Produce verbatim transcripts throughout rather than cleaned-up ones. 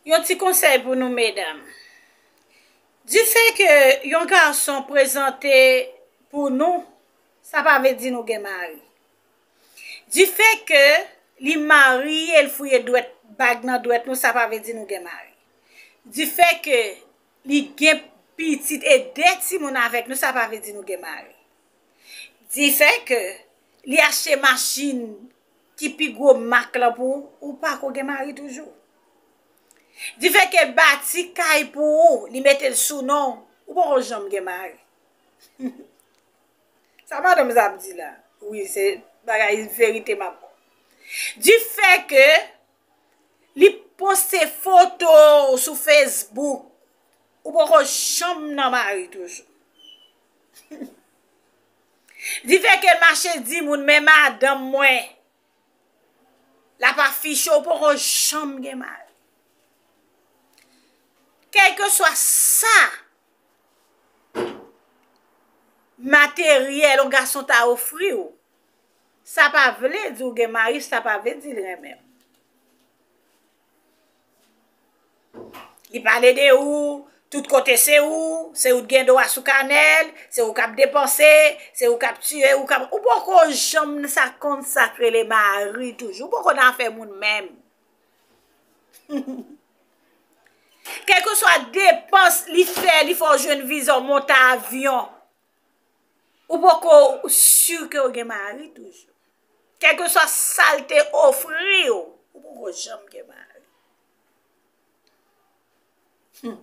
Yon ti konsèy pou nou medam. Difè ke yon gason prezante pou nou, sa pa vle di nou gen mari. Difè ke li marye, l fouye dwèt, bag nan dwèt nou, sa pa vle di nou gen mari. Difè ke li gen pitit e de timoun avèk nou, sa pa vle di nou gen mari. Difè ke li achte machin ki pi gwo mak lan pou ou, ou pako gen mari toujou. Difè ke bati kay pou ou, li mete l sou non, ou poko janm gen mari. Sa madanm sa ap di la? Wi, se bagay verite m ap ba w. Difè ke li poste foto sou Facebook, ou poko janm nan mari toujou. Difè ke l mache di moun, men madanm mwen, l ap afiche, ou poko janm gen mari. Kèlkeswa sa materyèl yon gason ta ofri w, sa pa vle di w gen mari, sa pa vle di l renmen w. Li pale de ou, tout kote se ou, se ou t gen dwa sou kanèl, se ou k ap depanse, se ou k ap tiye, ou k ap, ou poko janm sa konn sa k rele mari toujou, ou poko nan afè moun menm. Kèlkeswa depans li fè, li fè w jwenn viza w monte avyon. Ou poko si ke w gen mari toujou. Kèlkeswa sa l te ofri w, ou poko janm gen mari. Hmm.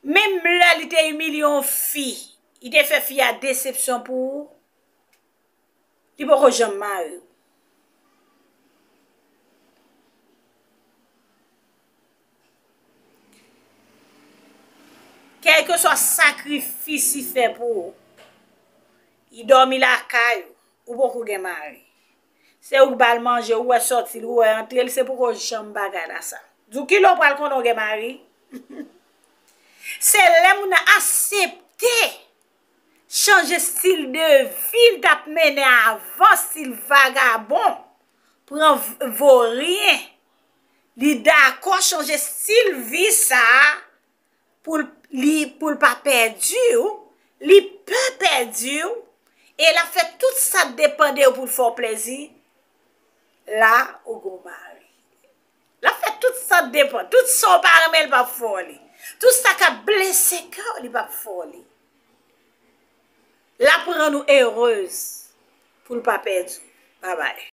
Menm lè li te imilye yon fi, li te fè fi a desepsyon pou ou, li poko janm mari w. Kèlkeswa sakrifis li fè pou ou, li dòmi lakay ou, ou poko gen mari. Se ou k ba l manje, ou wè sòti l, ou wè antre l, se poko janm bagay la sa. Di w kilè w pral konnen w gen mari? Se lè moun nan aksepte chanje stil de vi l t ap mennen avan, stil vagabon, pran v-, voryen. Li dakò chanje stil vi sa a pou l, li, pou l pa pèdi w, li pè pèdi w, e l ap fè tout sa k depann de w pou l fè w plezi, la ou gon mari. L ap fè tout sa k depann, tout sa w pa renmen, l p ap fè w li. Tout sa k ap blese kè w, li p ap fè w li. L ap rann ou erez pou l pa pèdi w. Babay.